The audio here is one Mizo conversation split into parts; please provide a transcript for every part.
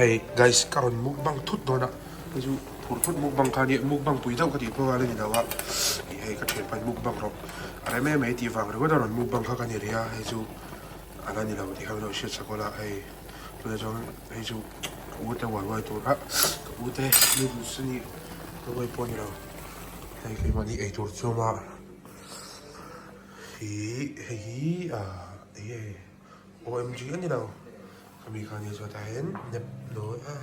Hei guys ka rawn mukbang thut dawn a, hei chu phur thut mukbang kha ania, mukbang pui deuh ka tih hma ngal a ni lo a, ih hei ka thianpa in mukbang rawh a rem em mai tih vang ringawt a rawn mukbang kha ka ni rih a, hei chu a la ni lo tih kha min lo hriat sak awlh a, hei tunah chuan hei chu ka u te uai uai tur a, ka u te noodles a nih ka uai pawh a ni lo, hei keimahni eitur chu a awm a, ih hei hi ah eng nge OMG a ni lo. Khami kha nia chuan tah hian nep nawi a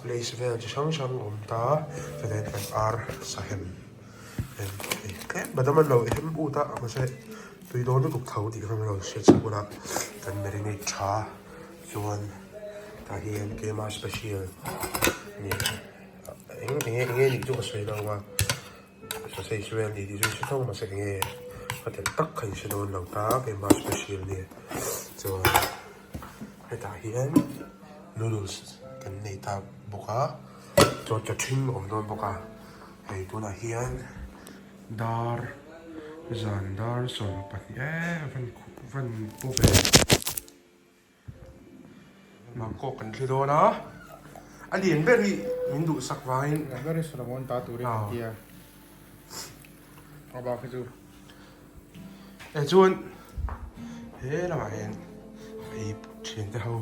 lace vel chi hrang hrang a awm ta chuan kan ar sahem em hei tlem badam an lo hem ut a mahse tui dawn lutuk tho tih kha min rawn hriat chhuak ula kan marinate tha chuan tah hian keima special a ni eng enge enge nih chu ka sawi lo a. Sausage vel ni tih chu hre tho mahse enge ka telh tak kha in hre dawn lo ta keimah special nia chuan hetah hian noodles kan nei ta bawk a chuan chaw ṭhing a awm dawn bawk a hei tunah hian dar zan dar 12 eee van van pawh ve. Mangkawk kan thli dawn a, a lian ber hi min duhsak vangin. Lian ber hi Solomon ta turin an ti a, a bak hi chu. E chuan he lamah hian ei thian te ho.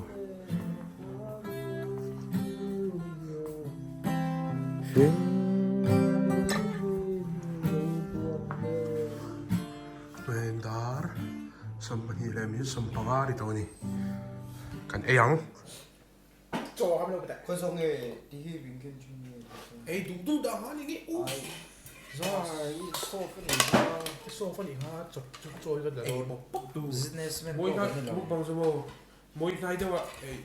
Dar 20 leh min 15 ri tawh a ni kan ei ang. Ei duh duh dah nga ni nge u. Ei bawk bawk tu. Mawi hnai mukbang chu maw mawi hnai deuh a ei.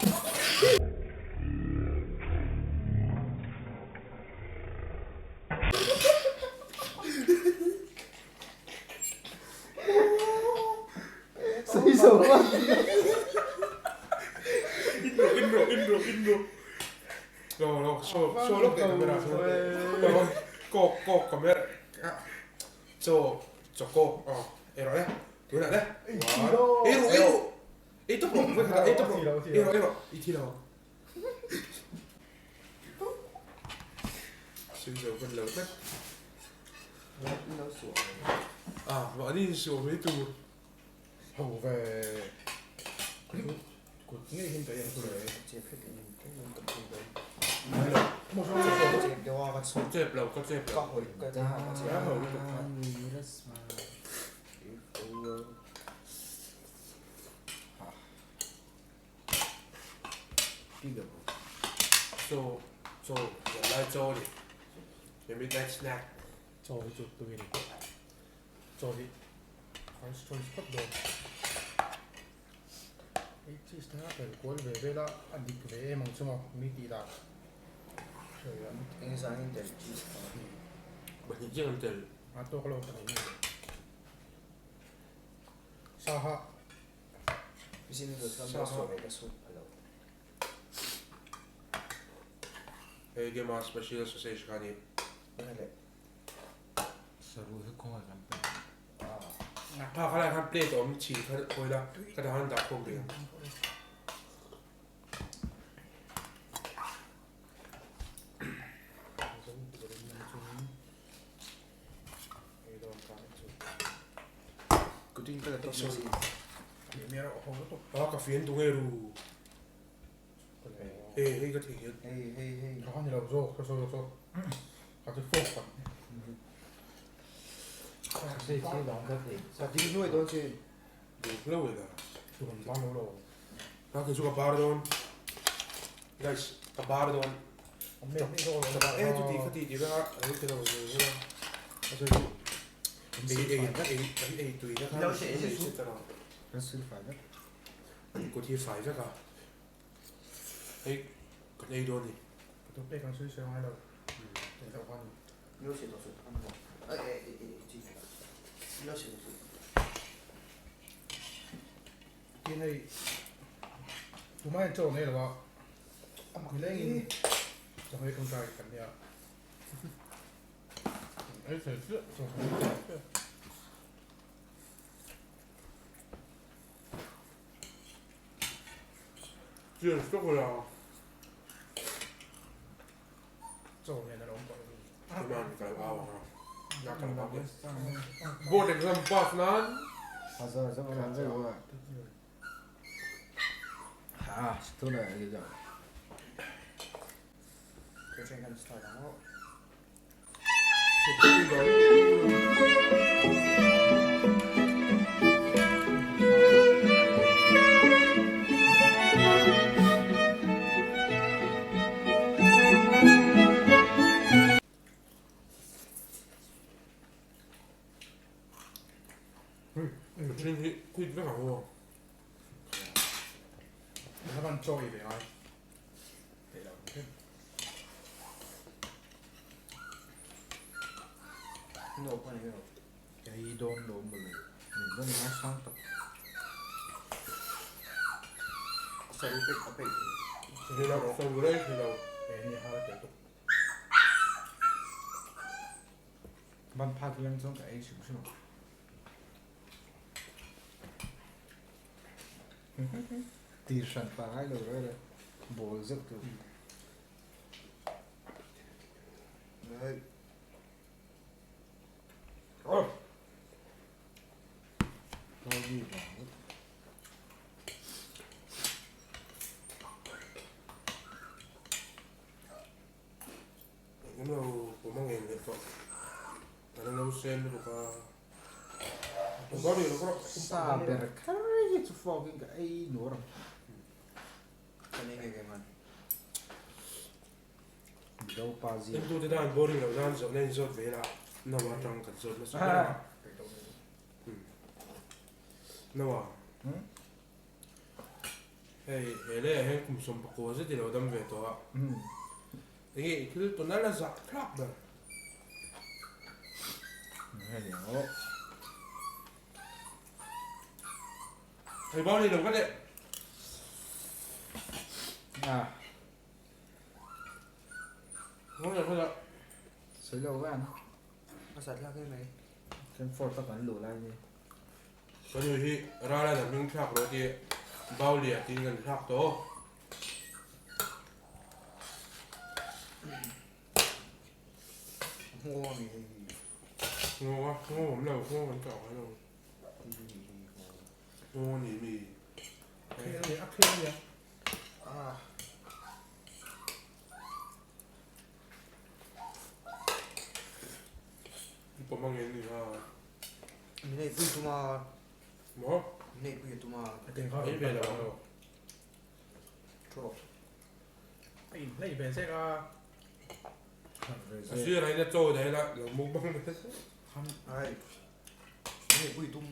In ro in ro in ro lo lo show show lok teh camera show lok kawk kawk camera chaw chaw kawk aw ei rawh le tunah le ei ru ei ru ei tawp rawh vawikhat ah ei tawp rawh ei rawh ei rawh i thi lo Sin zo kan lo tlat. Ah, mahni insuah mai tur. Ho ve. Kut ngei hin ta yang tur e. Chep lo, ka chep lo. Ka ho lutuk kha. Chaw, chaw, zanlai chaw a ni. The midnight snack. Chaw hi chu tui a ni. Chaw hi first choice phawt dawn. Hei cheese te kha tel kual ve vel a, a dik ve em ang chu maw mi tih dan. Eng zan in tel cheese kha. Pahnih chiah an tel. A tawk lo pahnih nge. Sa ha. Hei Gemma special sausage kha a ni. Kha khalai khan plate a awm chhin kha khawi la ka dah han dah khawm rih ang. A ka fian tu nge ru e hei ka thei hian a ni lo zawk ka sawi zawk ka ti fawk tak duh lo e la a kei chu ka bar dawn guys ka bar dawn e chuti khati ti vek a lo ti lo ve ve a a sawi chu ei ei ei an ei tui na kha an ei chhe ta lo an kut hi fai vek a hei kan ei dawn a ni. Tin hei tumah hian chaw nei lo a, nilengin chawhmeh tawngtai kan nia. Ei thei chiah chawhmeh tawngtai chiah. Cheers ka kawlh a. ka lo au ang a. Board exam pass nan. Pathian hi quit vek ang aw. Kan chaw ei ve ngai. Theih loh ang Ei dawn lo mawle min rawn ngai sang tak. Ban phak lang chuan ka ei hrim hrim ang. Tir hran pa ngai lo reng reng bawl zeuh tur. Englo pawm a ngeng leh tawh. Kan lo sen lutuk a. Sa ber kher hi chu fork in ka ei nuar ang. Mizo pa zia. Entute tan boring loh nan zawhna in zawt ve ila Noah atang kan zawt nasa ber a. Noah. Hei he leh hian kum 19 zet i lo dam ve tawh a. Enge i thil tawn a la zah thlak ber. Hei bau nei lo ka leh. Ngawi lo ka Sawi lo van. A zah thlak em mai. Kan fork a kan luh lai ni. Ka nu hi Rala na hming thlak rawh tih Baulia tiin kan thlak tawh. Ngaw a mi hei. Ngaw a, ngaw awm lo, ngaw kan tawk ngai lo. Ngaw a ni mi. Khel a ni, a khel a nia. Ah. I pawm ang em ni ha? Min ei pui tum a. Maw? Min ei pui a tum a. Ei ve lo ang. Thaw. A in hlei ve zek a. A sir ah in a chaw daih la, lo mukbang ve zek. Ai. Min ei pui tum.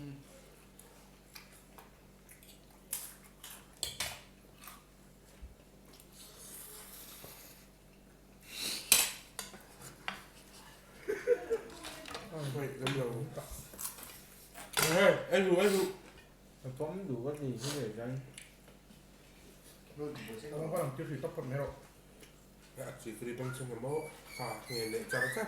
Wait, lam lo. Hey, ei ru, ei ru. A pawm duh ka ti hi leh chuan. Ka lam tir hrih tawp phawt mai rawh. A chi kri bang chhung a maw kha nge leh char char.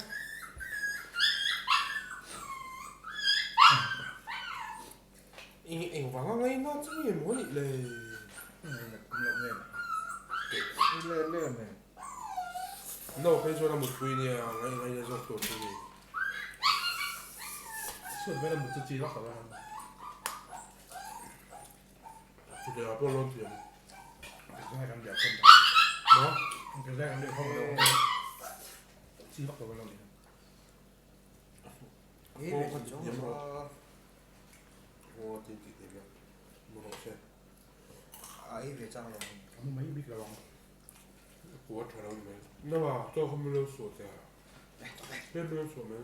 Eng eng vanga ngaina chu nge maw nih le. Le le me. No phei chuan a mutpui nia ngaih ngaina zawk tur chu ni. Chhuat vela mut chu chi vak lo a. Chutiang ah pawh lawn thiam. Zai kan biak khawm Maw? Zai kan biak khawm lo. Chi vak lo lo ni. Ngaw kha ti thiam rawh. Ngaw ti ti thiam rawh. Mu rawh se. Ai ve chang lo. Mu mai bik lo ang. Kua tha lo ni mai. Nawa chaw kha mu lo suah che a. Hei mu lo suah mai.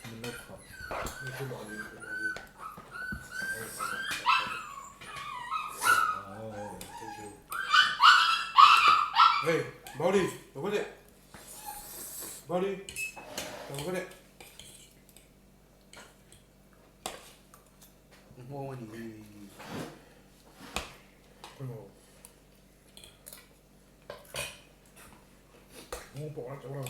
Min lo khawp. Hey, Mauri, lo ka leh. Mauri, lo ka leh. Ngawng a ni hi. Ngawng pawh a chauh lo.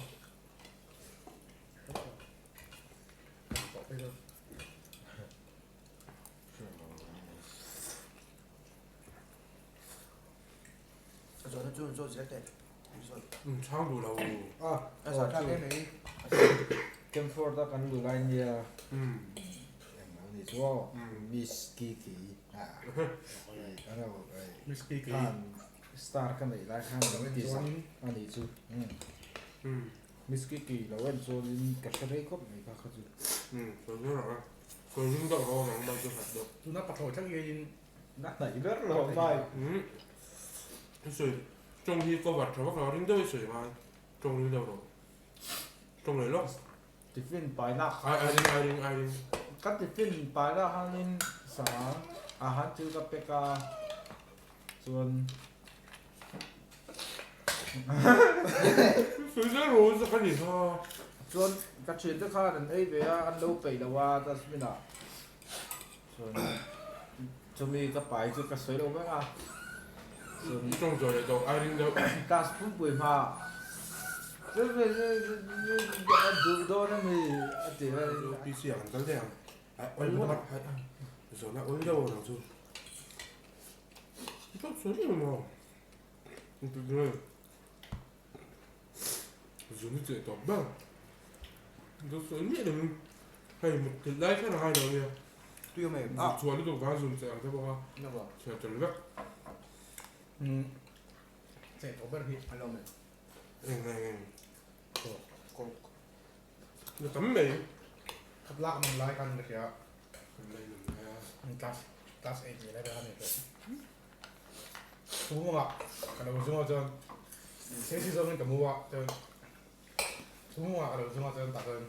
Zawhna chu rawn zawt zel teh. Chhang duh lo. A A thlak em mai. Camford a kan duh lai nia. Eng ang ni chu aw. Miss Kiki. Miss Kiki. Khan star ka neih lai khan lo ti sak a nih chu. Miss Kiki lo en chuanin ka hre rei khawp mai kha kha chu. Tuna pathlawi thleng ngeiin Na hnaih ber lo mai. Sawi tawng hi cover tha vak lo a ring deuh i sawi ngai tawng ring deuh rawh tawng leh lawk. Tiffin pai nak. Ai ai ring ai ring ai ring. Ka tiffin pai nak hanin sang a han thil ka pack a chuan. Sawi zel rawh zak a ni kha. Chuan ka thiante khan an ei ve a an lo peih lo a dustbin ah. Chuan chumi ka pai chu ka sawi lo vek a. Chuan Tawng zawh leh tawh ai ring deuh. Class pumpui hma duh dawn a mi a ti a. PC ah kan kal daih ang. Ai awl deuh a zawhna awl deuh ang chu. Tawng sawi reng maw? Zun cheh tawp ber. Zun sawi miah lo in hei mut thilh lai khan a ngai lo ania. Tui awm em? Zun chhuah lutuk vang zun cheh ang te bawk a. Chhiar tel vek. Cheh tawp ber hi. A lo awm em? Eng eng eng. Kawk. Na tam mai. Khat lak man lai khan ka hria. Kan lai man lai a. Class class 8 ni lai vel khan ni tawh. Chhungah ka lo zung a chuan Stacy zawngin ka mu a chuan chhungah ka lo zung a chuan tah chuan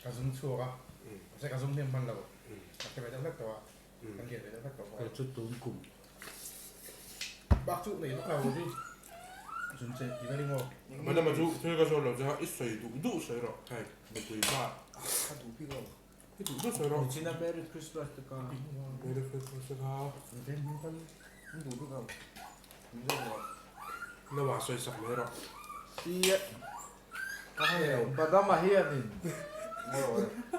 ka zum chhuak a mahse ka zum hnem hman lo ka hre ve deuh hlek tawh a kan lian ve deuh hlek tawh bawk a. Chu tun kum bak chu nei vak lo hi zun che ti vel emaw. Madam a chu thil ka zawt lo che a i sawi duh duh sawi rawh hei mipui pa. Ka duh bik lo. I duh duh sawi rawh. Nichina Merry Christmas te kha. Merry Christmas te kha. I duh bik lo. Min zawt rawh. Nawa sawi sak mai rawh. Tia. Ka hre lo. Badama hianin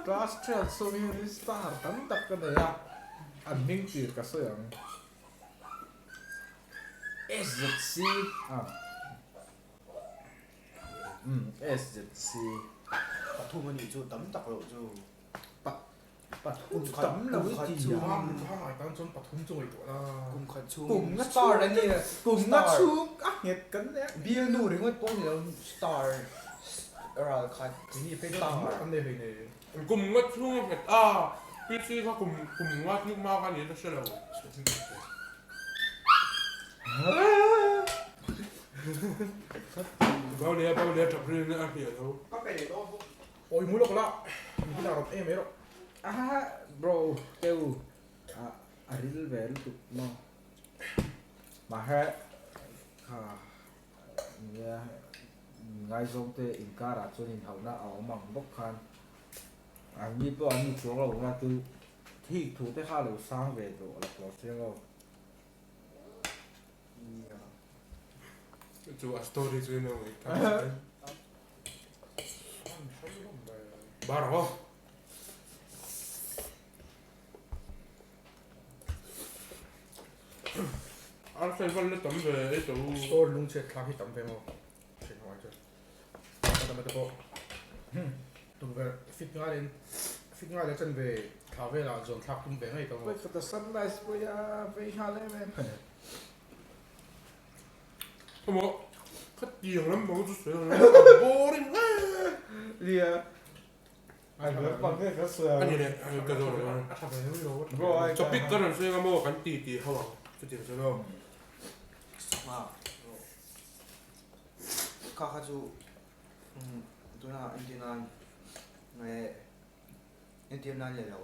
class 12 sawm hianin star tam tak ka nei a, an hming tir ka sawi ang. SZC a. Umm SZC. Pathum a nih chu tam tak loh chu. Pa pathum tam lo i ti a. Hmangaih tan chuan pathum chu ngaihtuah la. Kum khat chhung Kum nga star a nia. Kum nga chhung a nghet kan nei a. Bialnu ringawt pawh ni lo star ral khat Ni phei chuan tam kan nei hlei nei. Kum nga chhung a nghet a PC kha kum kum nga tluk hma kha niin ka hre lo. Bao leh a bao leh a tap rin a hliah lo. Ka pe leh dawn bawk. Awi mu lawk la, mi hi la rawt em mai rawh. Aha bro teu a ril ve lutuk maw. Mahse kha nia ngaizawng te inkarah chuan inhauhna a awm ang bawk khan an ni pawh an ni chuang lo nga chu thik thu te kha a lo sang ve tawh la tawh chiang lo. Chu a story chu ino ngai ta. Bar ho. Ar sai val na tam ve ei to. Story lung chhiat thlak hi tam ve maw. Thin ho ai chuan. Ka dam te pawh. Tukverh fit ngalin fit ngal a chan ve thla velah zawn thlak tum ve ngei tawh maw. Ka ta sunrise pawh hi a vei nghal em em. Emaw ka tiang lam bang chu sawi ang a boring hle. Nia a lam bang nge ka sawi ang. Ani leh ka zawh lo ang. A tha ve lo. Bro ai topic ka rawn sawi ang a maw kan ti ti ho ang chutiang chu lo. Kha kha chu tuna entir nan eh entir nan leh lo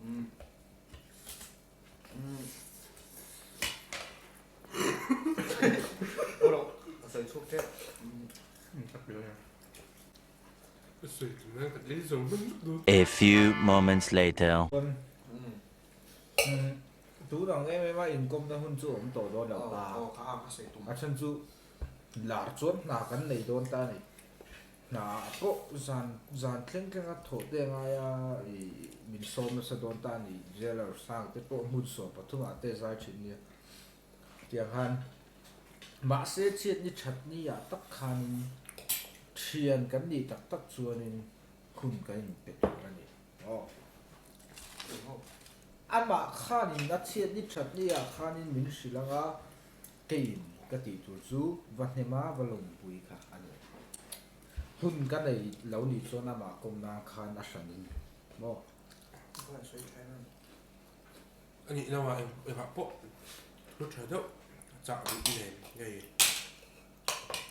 umm umm aw ka sawi chhuak tep Ka sawi tum nan ka ei zo hman vek dawn. A few moments later. Tun ang em em a inkawmna hun chu awm tawh dawn lo ta. A chhan chu lar chuan hna kan nei dawn ta a ni. Hna pawh zan zan thleng thleng a thawh te ngai a ih min sawm nasa dawn ta a ni. Jailer sang te pawh hmun 13 ah te zai thin nia. Tiang khan. Mahse chhiat ni that ni ah tak khanin thian kan nih tak tak chuanin hun kan inpe tur a ni. Aw. Amah khanin a chhiat ni that ni ah khanin min hrilh anga keiin ka tih tur chu va hnema va lawmpui kha a ni. Hun ka nei lo nih chuan amah kawm nan khan a hranin maw? A nih lo ah engah pawh hlu tha deuh chah duh nen hei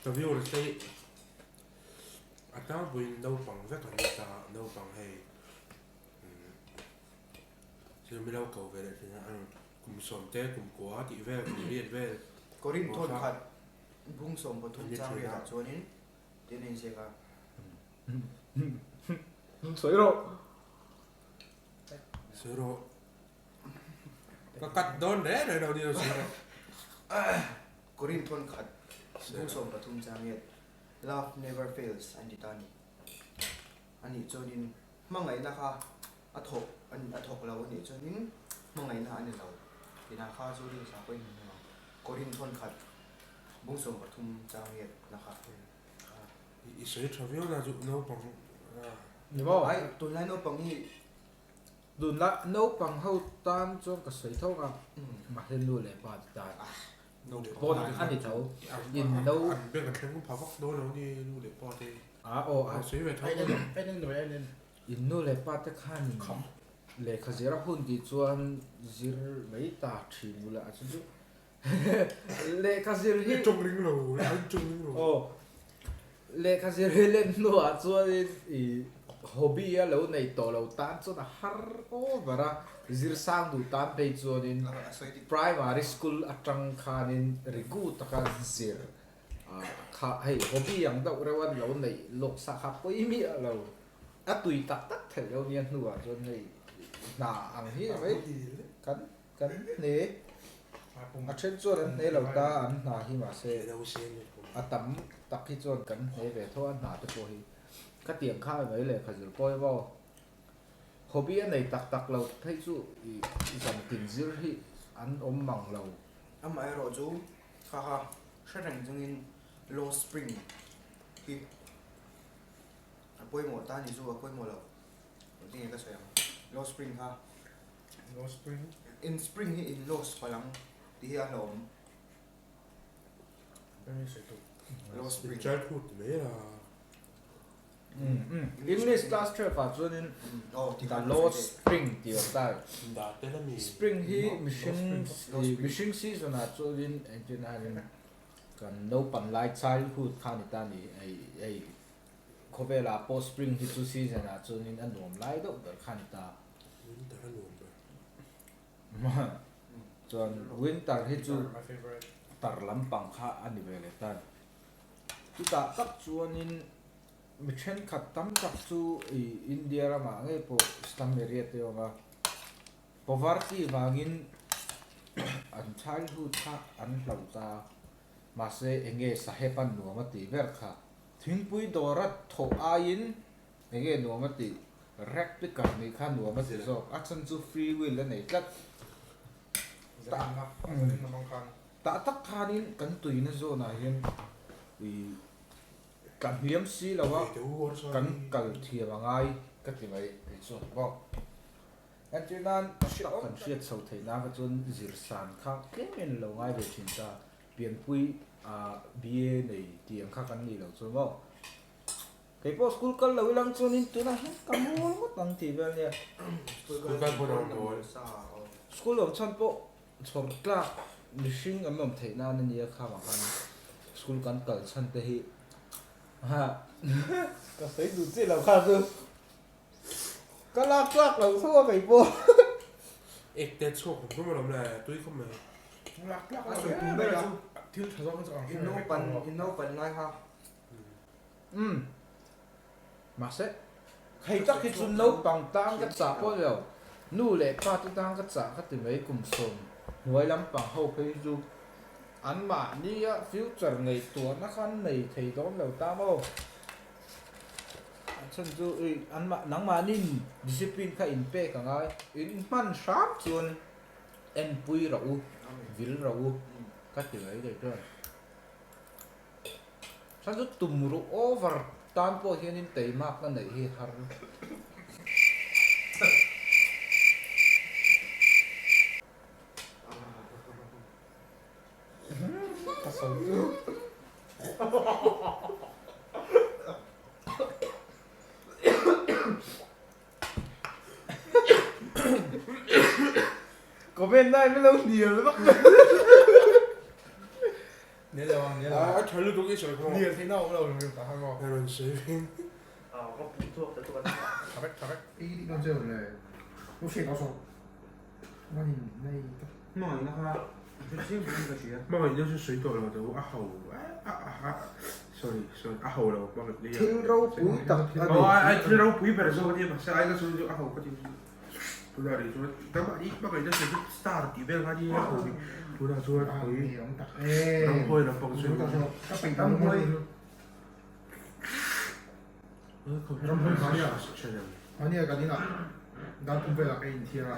ka viewers te hi a tlangpuiin naupang vek an ni ta naupang hei thil mi lo ko ve leh thin a kum sawm te kum kua tih vel kum riat vel Korin thawn khat bung 13 chang riatah chuanin tin a inziak a. Sawi rawh. Sawi rawh. Ka cut dawn reng reng lo ni lo sawi rawh. Korin thawn khat bung 13 chang riat Love never fails an ti ta a ni. A nih chuanin hmangaihna kha a thawk a thawk lo a nih chuanin hmangaihna a ni lo. Tina kha chu rin sa pawhin hmu ang. Korin thawn khat bung 13 chang riat na kha. I sawi tha viau na chu naupang Ni maw? Ai tunlai naupang hi Tunlai naupang ho tan chuan ka sawi tho a, mahse nu leh pa te tan pawn a ni tho. In no An beng a thleng pha vak dawn lo ni nu leh pa te. A aw a. Sawi ve tho. In nu leh pa te khan lehkha zir a hun tih chuan zir mai ta thin ula a chu chu Lehkha zir hi. I tawng ring lo, an tawng ring lo. Aw. Lehkha zir hi len hnuah chuanin i hobby a lo nei tawh lo tan chuan a har over a, zir sang duh tan phei chuanin primary school atang khanin rigu taka zir kha hei hobby ang deuh reuh a lo neih lawk sa kha pawi miah lo. A tui tak tak theih lo nia hnuah chuan hei hna ang hi mai kan Kan hne, a then chuan an hne lo ta, an hna hi mahse a tam tak hi chuan kan hne ve tho a, hna te pawh hi ka tiang kha mai lehkha zir pawh hi maw hobby a nei tak tak lo phei chu ih zantin zir hi an awm mang lo. Amaherawh chu kha kha hre reng chungin Low Spring hi a pawimawh ta ni chu a pawimawh lo tinge ka sawi ang Low Spring kha. Lost spring. In spring hi in lost palh ang tih hi a hlauhawm. Lost spring. In childhood ti mai a. English class 12 ah chuanin the lost spring tih awm ta. Dah tel a mi. Spring hi mihring mihring season ah chuanin engtin a hianin kan naupan lai childhood kha ni ta ni hei hei khawvelah pawh spring hi chu season ah chuanin a nuam lai deuh ber kha ni ta. Winter a nuam ber. Chuan winter hi chu tar lampang kha a ni ve leh tan. Chutah tak chuanin mi thenkhat tam tak chu i India ramah ngei pawh slum area te awm a, poverty vangin an childhood kha an hloh ta. Mahse enge saheb a nuam a tih ber kha. Thingpui dawra thawh aiin Enge nuam a tih? Rag picker nih kha nuam a ti zawk. A chhan chu free will a nei tlat. Tah tak khanin kan tuina zawnah hian ui kan hliam si lo a, kan kal thiam a ngai ka ti mai kei chuan bawk. Entir nan kan hriat chho theih nan kha chuan zirsan kha tlemin lo ngai ve thin ta. Pianpui BA nei tih ang kha kan nih loh chuan maw. Kei pawh school kal lo ilang chuanin tunah hian ka mawl ngawt ang tih vel nia. School kal pawh an mawl. School awm chhan pawh chhawr tlak mihring an awm theih nan a nia kha vang khan school kan kal chhan te hi ha ka sawi duh chiah lo kha chu ka lak tlak lo tho a kei pawh. Ek te chhuak rum rum alawm le tui khawp mai. Lak tlak lo hle mai a. Thil tha zawng chu ang In naupan in naupan lai kha Umm. Mahse, hei tak hi chu naupang tan ka chah pawh ni lo, nu leh pa te tan ka chah ka ti mai kum sawm hnuai lampang ho phei hi chu anmahnia future ngaihtuahna kha an nei thei dawn lo ta maw? A chhan chu i anmah nangmahniin discipline kha in pek a ngai, in hman hram chuan enpui rawh u, vil rawh u ka ti mai thei chuan. Chuan chu tum ruh over tan pawh hianin teimakna neih hi har. Ka sawi chu. Comment lai min lo hnial vak mai. Nel lo ang, nel lo ang. A tha lutuk i sawi kha. Hnial theihna a awm lo rim ta kha maw. A rawn sawi vin. Ka pum chhuak ta tuk a. Tha vek, tha vek. I tih dawn cheu le. Lu hriat awh sawh. Nganin nei tak. Hmangaihna kha hre chiang turin ka hria. Hmangaihna chu sawi tawh lo teh u, a ho a a sorry sorry a ho lo hmangaihna hi. Thil ropui tak a ni. Aw ai thil ropui ber zawk a nia mahse ai ka sawi chu a ho ka ti tunah rih chuan nangmah hi hmangaihna sawi chu star tih vel kha nia a ho ni tunah chuan a hawi ramhuai lampang chu ramhuai ramhuai mahnia mahnia kan inah dar pum velah ka inthiar a.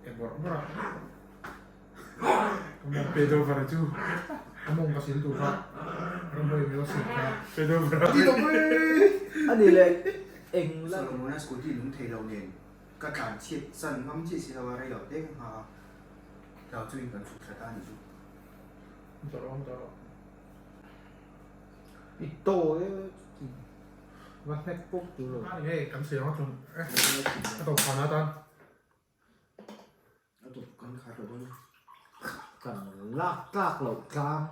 E bawrh bawrh a. Pedro vara chu. A mawng ka sil tur kha. Ramhuai meo sil kha. Pedro vara. Ti lo mai. A ni leh eng la. Solomona scooty nung thei lo nen ka tlan chhiat chan ngam chiah si lo a rei lo te ka nghak a. Tlau chu in kan chhuk thla ta a nih chu. Tawrh awm tawrh awm. I tawi e chuti. Va hnek pawp tur lo. A ni hei kan sawi ang a chung e a tawp khan atan. A tawp kan khar lo dawn. Kan lak tlak loh tlang.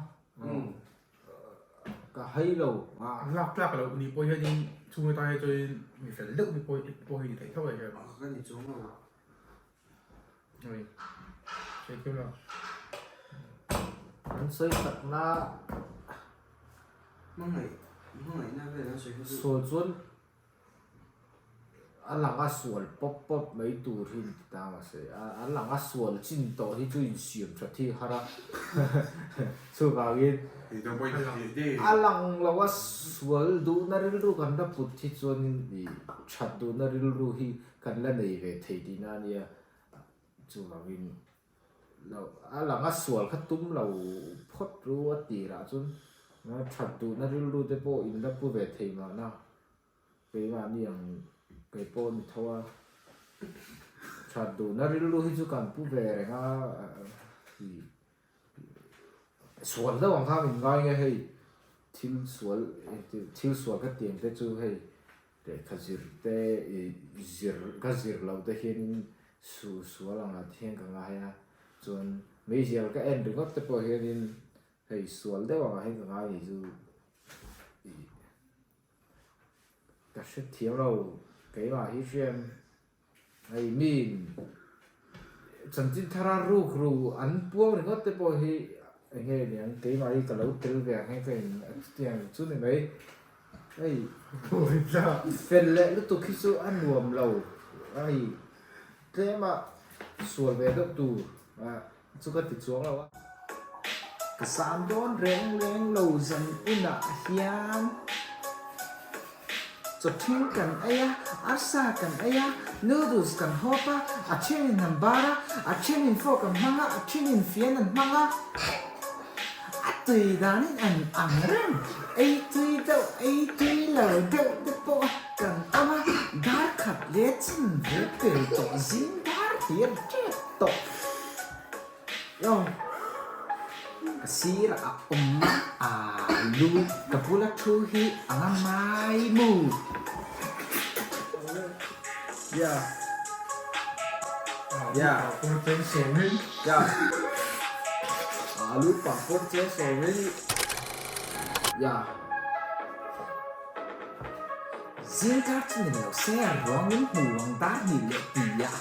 Ka hai lo. Lak tlak loh ni pawh hianin chhung atan hi chuanin mi fel deuh mi pawh pawh hi ni theih tho ai hian. Ka ni chuang lo. Oi. Sawi thiam lo. An sawi tak na. Hmangaih hmangaihna vel an sawi kha chu. Sual chuan a lang a sual pawp pawp mai tur hi an ti ta mahse a lang a sual chin tawh hi chu insiam tha thi har a chuvangin a lang lo a sual duhna rilru kan la put hi chuanin ih that duhna rilru hi kan la nei ve thei tihna a nia chuvangin Lo, a lang a sual kha tum lo phawt ru a tirah chuan that duhna rilru te pawh in la pu ve thei mahna keimahni ang kei pawh ni tho a, that duhna rilru hi chu kan pu ve reng a ih sual deuh ang kha min ngai nge hei thil sual thil sual ka tiang te chu hei Lehkha zir te i zir ka zir loh te hianin su sual ang ah te hian ka ngai a, chuan meizial ka en ringawt te pawh hianin hei sual deuh ang ah hian ka ngai ni chu i ka hrethiam lo keimah hi hriam hei miin chanchin thara ruk ru an puang ringawt te pawh hi eng nge niang keimah hi ka lo tel ve ang hian ka in chutiang chu ni mai hei fel leh lutuk hi chu a nuam lo hei tlema sual ve deuh tur chu ka ti chuang lo a. Ka sam dawn reng reng lo zan inah hian chawthing kan ei a, arsa kan ei a, noodles kan hawp a, a thenin an bar a, a thenin fork an hmang a, a thenin fian an hmang a, a tui danin an ang reng, ei tui deuh ei tui lo deuh te pawh kan awm a, dar khat leh chin ve pel tawh zing dar hlir tep tawh. Aw, ka sirah a awm a, alu ka bula thu hi a nga mai mu. Yeah. Yeah. Yeah. Alu pangpawr cheng sawmin. Yeah. Zingkar chu ni lo se a ruangin hmu ang dar hnih leh ti a,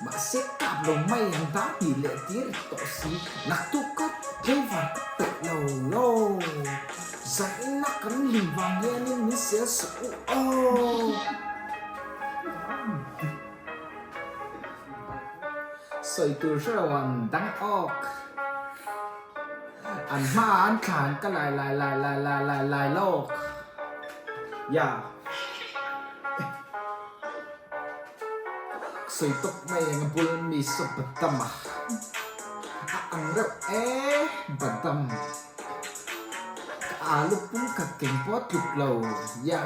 mahse kap lo mai ang dar hnih leh ti a ri tawh si, naktuk ka tlaivar ka peih lo lo, zaina kan lim vang hianin min sel suh u aw. Sawi tur hre lo ang dang awk. An hma an thlan ka lai lai lai lai lai lai lai lawk. Ya. Sawi tawp mai ang a bul mi saw badam a. A ang reuh e badam. Alu pum khat keng pawh tluk lo ya.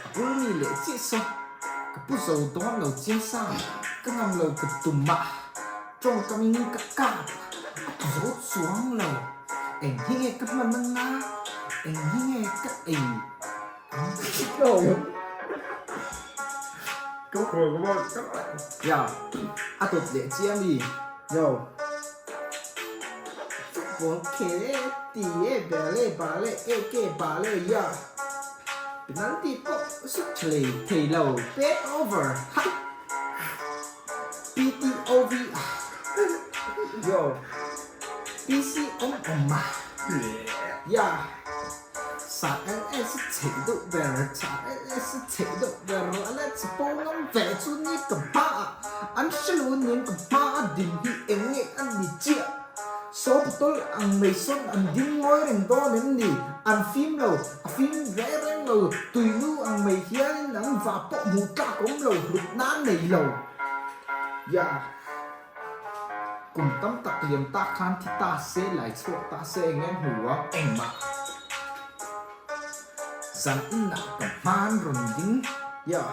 A bul mi leh chiah saw ka pu zo dawn lo chiang sa ka ngam lo ka tum a tawngkam in ka kap a tlu zo chuang lo eng hi nge ka hman anga eng hi nge ka ei ang Ya a tawt leh chiah mi yo. Football khel e ti e bel e bal e e ke bal e ya Penalty pawh sut tha lei thei lo pet over ha PTOV ah yo PC awm awm ah ya Sa LS chheih deuh ber sa LS chheih deuh ber a la chi pawh ngam ve chu ni ka hma ah an hre lo aniang ka hma a din hi eng nge a ni chiah saw bottle ang mai sawn an ding ngawi reng dawn em ni an fim lo a fim ve reng lo tuinu ang mai hianin an vah pawh hmuh tlak awm lo hlut nan nei lo ya. Kum tam tak liam tak khan thi ta se, lai chhuak ta se eng nge hmu a, engmah zan inah ka hman rawn ding ya.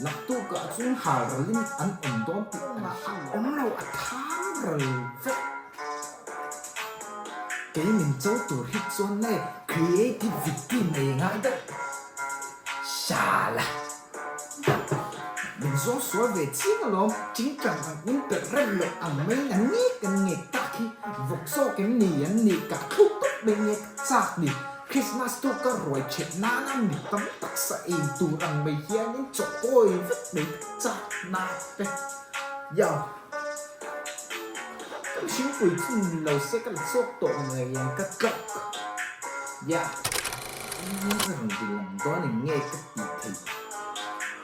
Naktukah chuan hal ralin an awm dawn tih an hre lo. Awm lo a tham ral vek. Kei min cho tur hi chuan nge creativity nei ngai deuh. Shala. Min zawng sual ve chiang alawm, chingchang ang in perh rem loh ang mai na ngek an ngek tak hi vawk zawk em ni an nih kah thluk tawp mai nge ka chak ni. Christmas tu ka ruai chhet nana mi tam tak sa ei tur ang mai hianin chaw kawi vek mai ka chak na te. Yow. Ka mihring pui chu ni lo se ka la chhuak tawh ngei ang ka tlawk. Yeah. Engin a rawn ti lang dawn eng nge ka tih theih?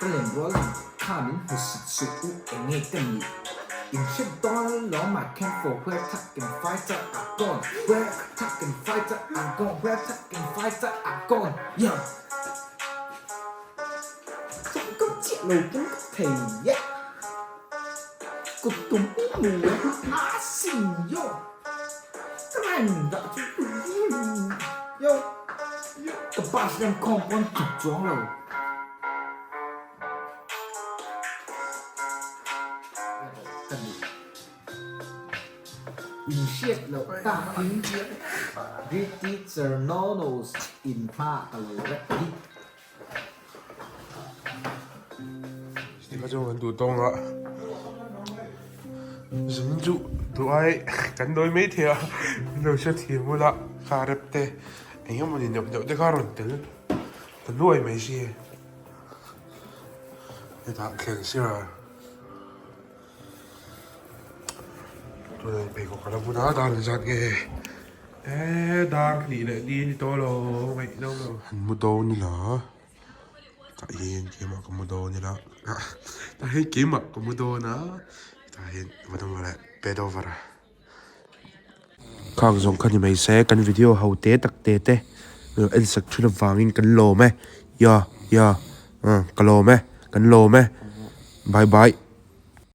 Ka len rual ang kha min hmu sit suh u eng nge ka nih? In hre dawn alawm I came for where tuck and fighter are gone Where tuck and fighter are gone Where tuck and fighter are gone Yeah! Chawng ka chiah lo pawn ka thei yeah! Kut tum i hmu e a sin yo! Ka rhyme dah chu yo ka bus rem khawm pawn tluk chuang lo. Ka ni. In hriat loh takin Greek teacher Nonos in hma ka lo rep hi. Tikha chuan kan duh tawng a zin chu duh ai kan dawi mai thei a min lo hre thiam bula kha rep te eng emaw ni neuh neuh te kha a rawn tel ta nuai mai si hetah thleng sir a tunah pheikhawk a la bun a dar engzat nge eee dar hnih leh ni a ni tawh lo ngaih lo lo han mu dawn ila tah hian keimah ka mu dawn ila ah tah hian keimah ka mu dawn a tah hian va dawng leh bed over a khang zawng kha ni mai se kan video ho te tak te te en sak thin avangin kan lawm e ya ya ka lawm e kan lawm e bye bye.